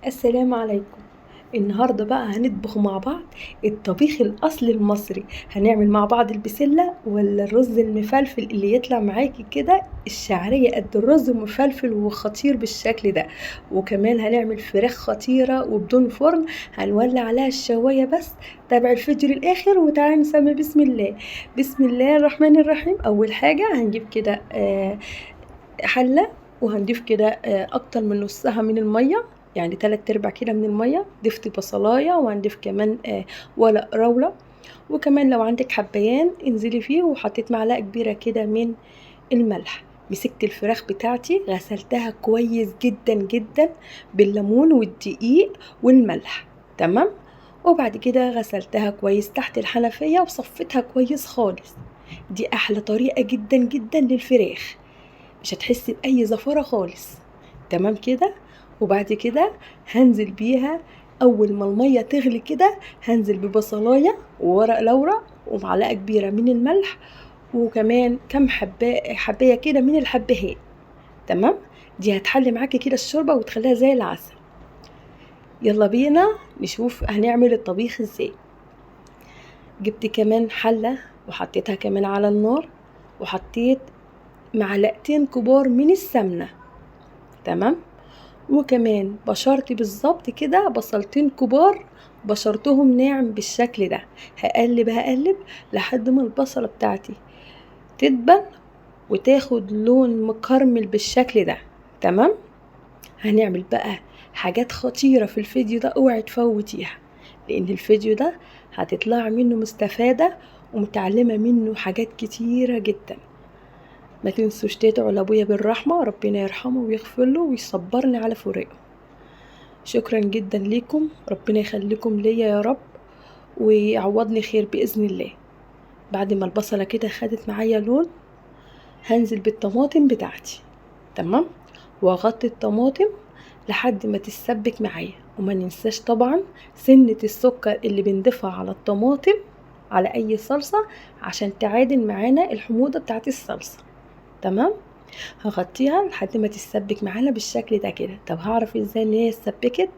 السلام عليكم. النهارده بقى هنطبخ مع بعض الطبيخ الاصلي المصري. هنعمل مع بعض البسله ولا الرز المفلفل اللي يطلع معاكي كده الشعرية قد الرز المفلفل وخطير بالشكل ده. وكمان هنعمل فراخ خطيرة وبدون فرن، هنولع عليها الشوايه بس. تابع الفيديو للاخر وتعالي نسمي بسم الله. بسم الله الرحمن الرحيم. اول حاجة هنجيب كده حله وهنضيف كده اكتر من نصها من المية، يعني 3/4 كده من المية. ضفت بصلايه وهنضيف كمان ورق راوله، وكمان لو عندك حبيان انزلي فيه. وحطيت معلقه كبيرة كده من الملح. مسكت الفراخ بتاعتي غسلتها كويس جدا جدا بالليمون والدقيق والملح، تمام. وبعد كده غسلتها كويس تحت الحنفية وصفيتها كويس خالص. دي احلى طريقه جدا جدا للفراخ، مش هتحسي باي زفره خالص، تمام كده. وبعد كده هنزل بيها اول ما المية تغلي كده، هنزل ببصلايه وورق لورا ومعلقة كبيرة من الملح، وكمان كم حبايه كده من الحبهان، تمام. دي هتحلي معاكي كده الشوربة وتخليها زي العسل. يلا بينا نشوف هنعمل الطبيخ ازاي. جبت كمان حله وحطيتها كمان على النار، وحطيت معلقتين كبار من السمنة، تمام. وكمان بشرت بالظبط كده بصلتين كبار، بشرتهم ناعم بالشكل ده. هقلب لحد ما البصله بتاعتي تدبل وتاخد لون مكرمل بالشكل ده، تمام. هنعمل بقى حاجات خطيرة في الفيديو ده، اوعي تفوتيها، لان الفيديو ده هتطلع منه مستفادة ومتعلمه منه حاجات كتيرة جدا. ما تنسوش تدعوا لابويا بالرحمة، ربنا يرحمه ويغفر له ويصبرني على فراقه. شكرا جدا ليكم، ربنا يخليكم ليا يا رب ويعوضني خير باذن الله. بعد ما البصله كده خدت معايا لون، هنزل بالطماطم بتاعتي، تمام. واغطي الطماطم لحد ما تتسبك معايا. وما ننساش طبعا سنة السكر اللي بنضيفها على الطماطم على اي صلصه عشان تعادل معانا الحموضة بتاعت الصلصه، تمام. هغطيها لحد ما تتسبك معانا بالشكل ده كده. طب هعرف ازاي ان هي اتسبكت؟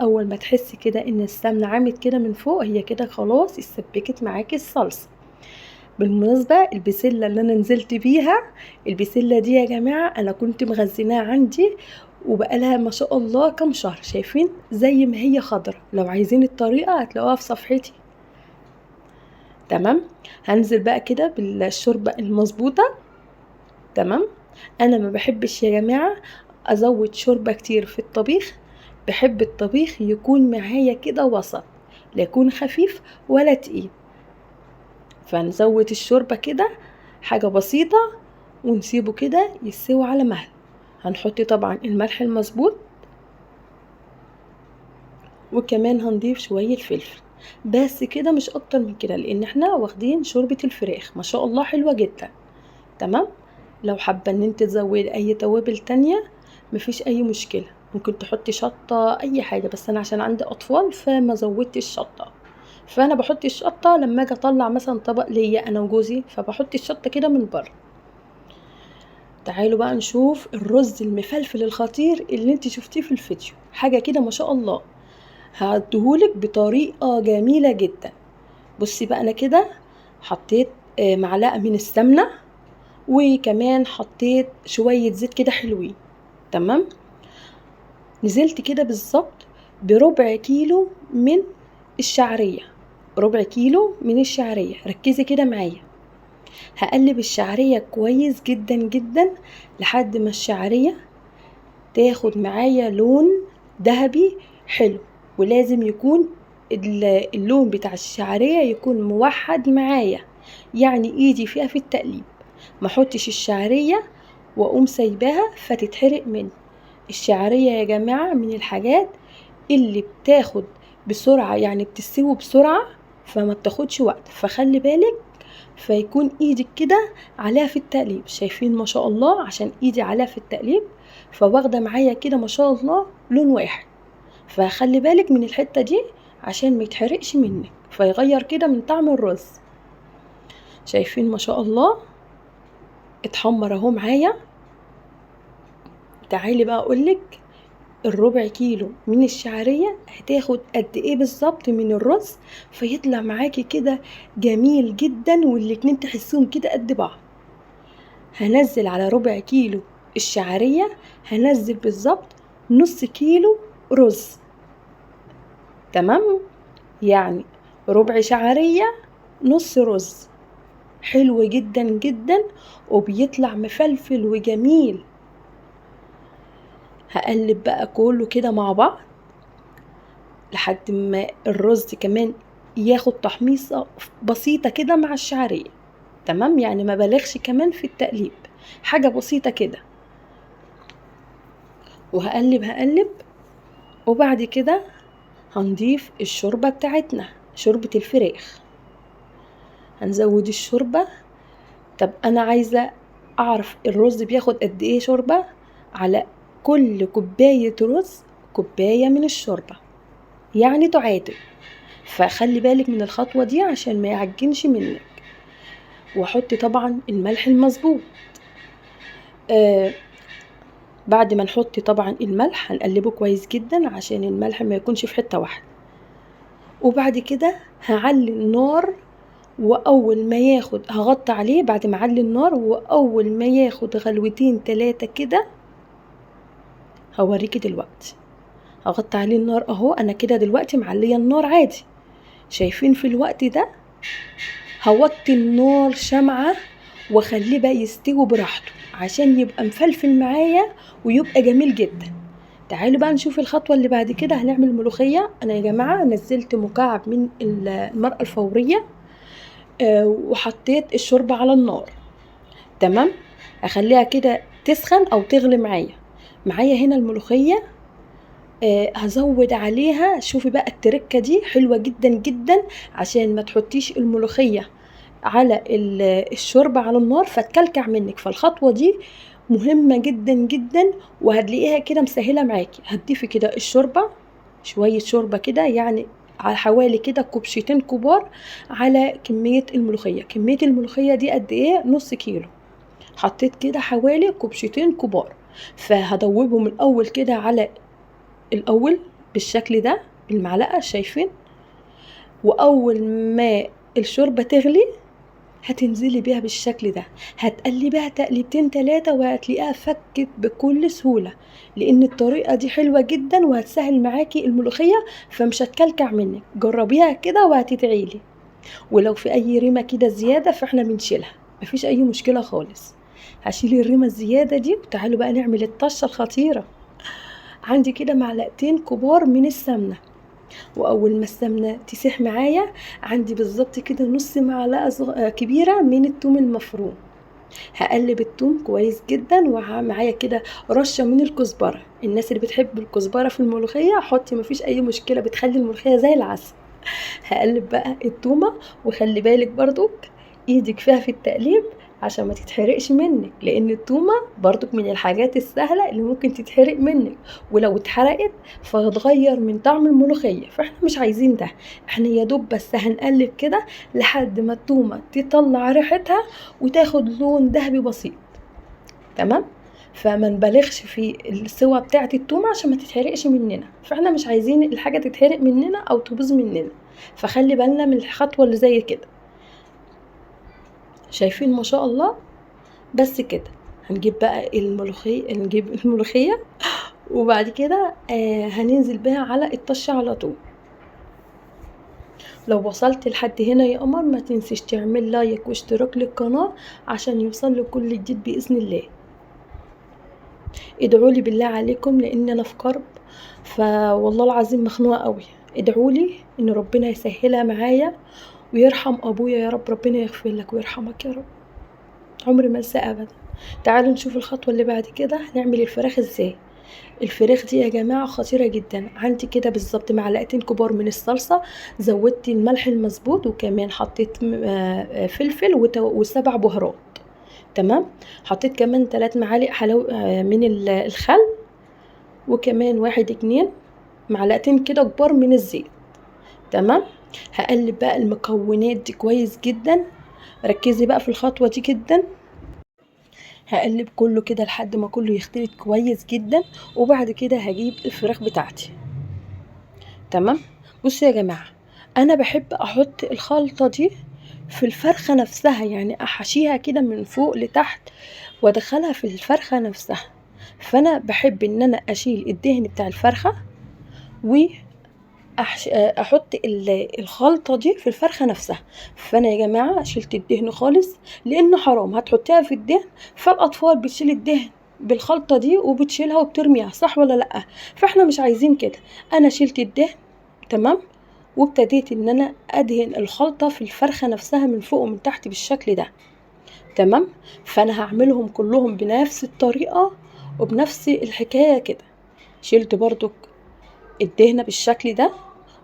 اول ما تحسي كده ان السمنة عملت كده من فوق، هي كده خلاص اتسبكت معاكي الصلصه. بالمناسبة البسله اللي انا نزلت بيها، البسله دي يا جماعة انا كنت مخزناها عندي وبقالها ما شاء الله كام شهر، شايفين زي ما هي خضرة. لو عايزين الطريقة هتلاقوها في صفحتي، تمام. هنزل بقى كده بالشوربه المظبوطه، تمام. انا ما بحبش يا جماعة ازود شوربة كتير في الطبيخ، بحب الطبيخ يكون معايا كده وسط، لا يكون خفيف ولا تقيل. فنزود الشوربة كده حاجة بسيطة ونسيبه كده يستوي على مهله. هنحط طبعا الملح المظبوط، وكمان هنضيف شوية فلفل بس كده، مش اكتر من كده، لان احنا واخدين شوربة الفراخ ما شاء الله حلوة جدا، تمام. لو حابة ان انت تزودي اي توابل تانية مفيش اي مشكلة، ممكن تحطي شطه اي حاجة، بس انا عشان عندي اطفال فما زودتش الشطه. فانا بحط الشطه لما اجي اطلع مثلا طبق ليا انا وجوزي، فبحط الشطه كده من بره. تعالوا بقى نشوف الرز المفلفل الخطير اللي انت شفتيه في الفيديو، حاجة كده ما شاء الله. هعديهولك بطريقة جميلة جدا. بصي بقى، انا كده حطيت معلقه من السمنة، وكمان حطيت شوية زيت كده حلوين، تمام. نزلت كده بالظبط بربع كيلو من الشعرية، ربع كيلو من الشعرية. ركزي كده معايا. هقلب الشعرية كويس جدا جدا لحد ما الشعرية تاخد معايا لون ذهبي حلو، ولازم يكون اللون بتاع الشعرية يكون موحد معايا، يعني ايدي فيها في التقليب، ما احطش الشعرية واقوم سايباها فتتحرق مني. الشعرية يا جماعة من الحاجات اللي بتاخد بسرعة، يعني بتستوي بسرعة، فما بتاخدش وقت، فخلي بالك فيكون ايدك كده عليها في التقليب. شايفين ما شاء الله، عشان ايدي عليها في التقليب فواخده معايا كده ما شاء الله لون واحد. فخلي بالك من الحتة دي عشان ما يتحرقش منك فيغير كده من طعم الرز. شايفين ما شاء الله اتحمر اهو معايا. تعالي بقى اقولك الربع كيلو من الشعرية هتاخد قد ايه بالظبط من الرز، فيطلع معاكي كده جميل جدا، والاتنين تحسوهم كده قد بعض. هنزل على ربع كيلو الشعرية هنزل بالظبط نص كيلو رز. تمام، يعني ربع شعرية نص رز. حلو جدا جدا وبيطلع مفلفل وجميل. هقلب بقى كله كده مع بعض لحد ما الرز كمان ياخد تحميصة بسيطة كده مع الشعرية. تمام، يعني ما بلغش كمان في التقليب، حاجة بسيطة كده. وهقلب هقلب، وبعد كده هنضيف الشوربة بتاعتنا، شوربة الفراخ. هنزود الشوربة. طب أنا عايزة أعرف الرز بياخد قد إيه شوربة. على كل كوباية رز كوباية من الشوربة، يعني تعادل. فخلي بالك من الخطوة دي عشان ما يعجنش منك. واحط طبعا الملح المظبوط. بعد ما نحط طبعا الملح هنقلبه كويس جدا عشان الملح ما يكونش في حتة واحدة. وبعد كده هعلي النار، واول ما ياخد هغطي عليه بعد ما اعلي النار، واول ما ياخد غلوتين تلاتة كده هوريكي دلوقتي. هغطي عليه النار اهو، انا كده دلوقتي معليه النار عادي. شايفين في الوقت ده هوطي النار شمعة واخليه بقى يستوي براحته عشان يبقى مفلفل معايا ويبقى جميل جدا. تعالوا بقى نشوف الخطوة اللي بعد كده. هنعمل ملوخية. انا يا جماعة نزلت مكعب من المرقة الفورية، وحطيت الشوربة على النار. تمام، اخليها كده تسخن او تغلي معايا. معايا هنا الملوخية، هزود عليها. شوفي بقى التركة دي حلوة جدا جدا عشان ما تحطيش الملوخية على الشوربة على النار فتكلكع منك. فالخطوة دي مهمة جدا جدا وهتلاقيها كده مسهلة معاكي. هتضيفي كده الشوربة، شوية شوربة كده، يعني على حوالي كده كوبشتين كبار على كمية الملوخية. كمية الملوخية دي قد ايه؟ نص كيلو. حطيت كده حوالي كوبشتين كبار، فهدوبهم الاول كده على الاول بالشكل ده بالمعلقة، شايفين؟ واول ما الشوربة تغلي هتنزلي بيها بالشكل ده، هتقلبيها تقليبتين تلاتة وهتلاقيها فكت بكل سهولة، لان الطريقة دي حلوة جدا وهتسهل معاكي الملوخية فمش هتكلكع منك. جربيها كده وهتدعيلي. ولو في اي ريمة كده زيادة فاحنا بنشيلها، مفيش اي مشكلة خالص. هشيل الريمة الزيادة دي. وتعالوا بقى نعمل الطشة الخطيرة. عندي كده معلقتين كبار من السمنة، واول ما السمنة تسيح معايا عندي بالظبط كده نص معلقه كبيرة من التوم المفروم. هقلب التوم كويس جدا، ومعايا كده رشه من الكزبره. الناس اللي بتحب الكزبره في الملوخية حطي، مفيش اي مشكلة، بتخلي الملوخية زي العسل. هقلب بقى التومه، وخلي بالك برضك ايدك فيها في التقليب عشان ما تتحرقش منك، لان التومه برضك من الحاجات السهلة اللي ممكن تتحرق منك، ولو اتحرقت فهتغير من طعم الملوخية، فاحنا مش عايزين ده. احنا يا دوب بس هنقلب كده لحد ما التومه تطلع ريحتها وتاخد لون ذهبي بسيط. تمام، فما نبالغش في السوى بتاعه التومه عشان ما تتحرقش مننا، فاحنا مش عايزين الحاجة تتحرق مننا او تبوظ مننا، فخلي بالنا من الخطوة اللي زي كده. شايفين ما شاء الله؟ بس كده هنجيب بقى الملوخية، نجيب الملوخية وبعد كده هننزل بها على الطشه على طول. لو وصلت لحد هنا يا قمر ما تنسيش تعمل لايك واشتراك للقناة عشان يوصل لكل جديد باذن الله. ادعولي بالله عليكم لان انا في كرب، فوالله العظيم مخنوقه قوي. ادعولي ان ربنا يسهلها معايا ويرحم ابويا يا رب، ربنا يغفر لك ويرحمك يا رب، عمري ما انساه ابدا. تعالوا نشوف الخطوة اللي بعد كده هنعمل الفراخ ازاي. الفراخ دي يا جماعة خطيرة جدا. عندي كده بالظبط معلقتين كبار من الصلصه، زودت الملح المظبوط، وكمان حطيت فلفل وسبع بهارات. تمام، حطيت كمان 3 معالق حلاوة من الخل، وكمان 1 2 معلقتين كده كبار من الزيت. تمام، هقلب بقى المكونات دي كويس جدا. ركزي بقى في الخطوة دي جدا. هقلب كله كده لحد ما كله يختلط كويس جدا، وبعد كده هجيب الفراخ بتاعتي. تمام. بصوا يا جماعة، انا بحب احط الخلطة دي في الفرخه نفسها، يعني احشيها كده من فوق لتحت وادخلها في الفرخه نفسها. فانا بحب ان انا اشيل الدهن بتاع الفرخه و احط الخلطة دي في الفرخه نفسها. فانا يا جماعة شلت الدهن خالص، لانه حرام هتحطيها في الدهن، فالاطفال بتشيل الدهن بالخلطه دي وبتشيلها وبترميها، صح ولا لا؟ فاحنا مش عايزين كده. انا شلت الدهن، تمام، وابتديت ان انا ادهن الخلطة في الفرخه نفسها من فوق ومن تحت بالشكل ده. تمام. فانا هعملهم كلهم بنفس الطريقة وبنفس الحكاية كده. شلت برضو الدهنه بالشكل ده،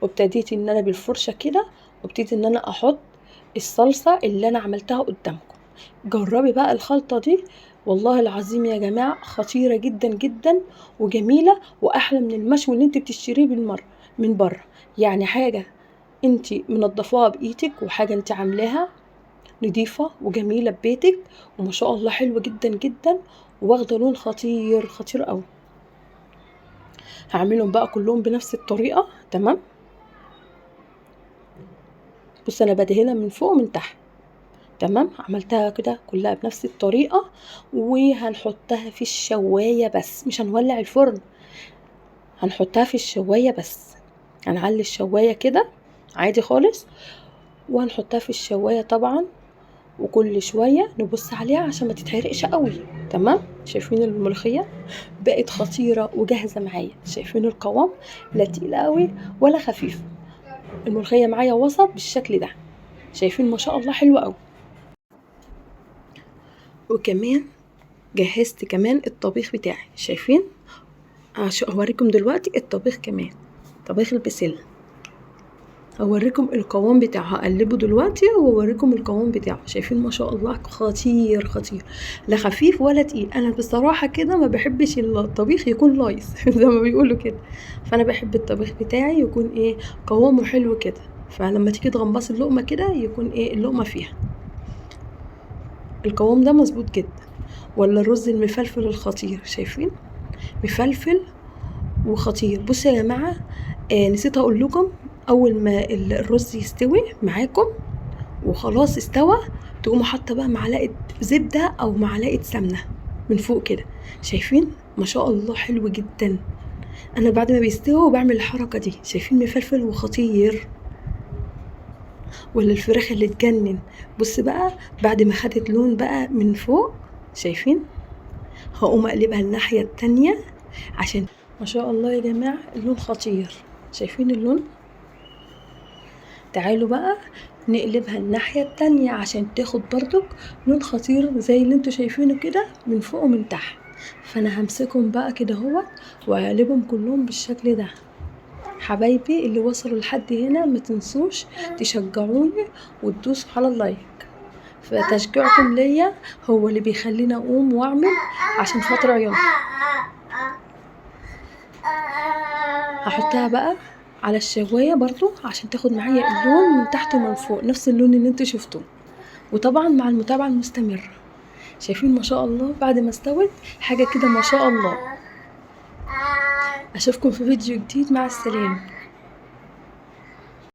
وابتديت ان انا بالفرشه كده، وابتديت ان انا احط الصلصه اللي انا عملتها قدامكم. جربي بقى الخلطة دي، والله العظيم يا جماعة خطيرة جدا جدا وجميلة، واحلى من المشوي اللي انت بتشتريه بالمرة من بره. يعني حاجة انت منضفاها بايدك، وحاجه انت عاملاها نضيفه وجميلة ببيتك، وما شاء الله حلوة جدا جدا، واخده لون خطير خطير قوي. هعملهم بقى كلهم بنفس الطريقة. تمام. بص انا بدهنها من فوق ومن تحت. تمام. عملتها كده كلها بنفس الطريقة، وهنحطها في الشوايه بس، مش هنولع الفرن، هنحطها في الشوايه بس. هنعلي الشوايه كده عادي خالص، وهنحطها في الشوايه طبعا، وكل شوية نبص عليها عشان ما تتحرقش قوي. تمام. شايفين الملوخية بقت خطيرة وجاهزة معايا، شايفين القوام؟ لا تقيلة قوي ولا خفيف، الملوخية معايا وسط بالشكل ده، شايفين ما شاء الله حلوة قوي. وكمان جهزت كمان الطبيخ بتاعي، شايفين؟ هوريكم دلوقتي الطبيخ كمان، طبيخ البسله، هوريكم القوام بتاعه، هقلبه دلوقتي واوريكم القوام بتاعه. شايفين ما شاء الله خطير خطير، لا خفيف ولا تقيل. انا بصراحة كده ما بحبش الطبيخ يكون لايص زي ما بيقولوا كده، فانا بحب الطبيخ بتاعي يكون ايه، قوامه حلو كده، فلما تيجي تغمصي اللقمة كده يكون ايه اللقمة فيها القوام ده مظبوط جدا. ولا الرز المفلفل الخطير، شايفين مفلفل وخطير. بصوا يا جماعة، نسيت اقول لكم، اول ما الرز يستوي معاكم وخلاص استوى، تقوموا حاطه بقى معلقه زبدة او معلقه سمنه من فوق كده. شايفين ما شاء الله حلو جدا. انا بعد ما بيستوي بعمل الحركة دي، شايفين مفلفل وخطير. ولا الفراخ اللي تجنن، بص بقى بعد ما خدت لون بقى من فوق، شايفين هقوم اقلبها الناحية التانية عشان ما شاء الله يا جماعة اللون خطير. شايفين اللون؟ تعالوا بقى نقلبها الناحية التانية عشان تاخد برضك لون خطير زي اللي انتوا شايفينه كده من فوق ومن تحت. فانا همسكهم بقى كده اهوت واقلبهم كلهم بالشكل ده. حبايبي اللي وصلوا لحد هنا ما تنسوش تشجعوني وتدوسوا على ال like، فتشجيعكم ليا هو اللي بيخليني اقوم واعمل عشان خاطر عيونكم. هحطها بقى على الشوايه برضو عشان تاخد معايا اللون من تحت ومن فوق، نفس اللون اللي انتوا شفتوه، وطبعا مع المتابعة المستمرة. شايفين ما شاء الله بعد ما استوت حاجة كده ما شاء الله. اشوفكم في فيديو جديد، مع السلامة.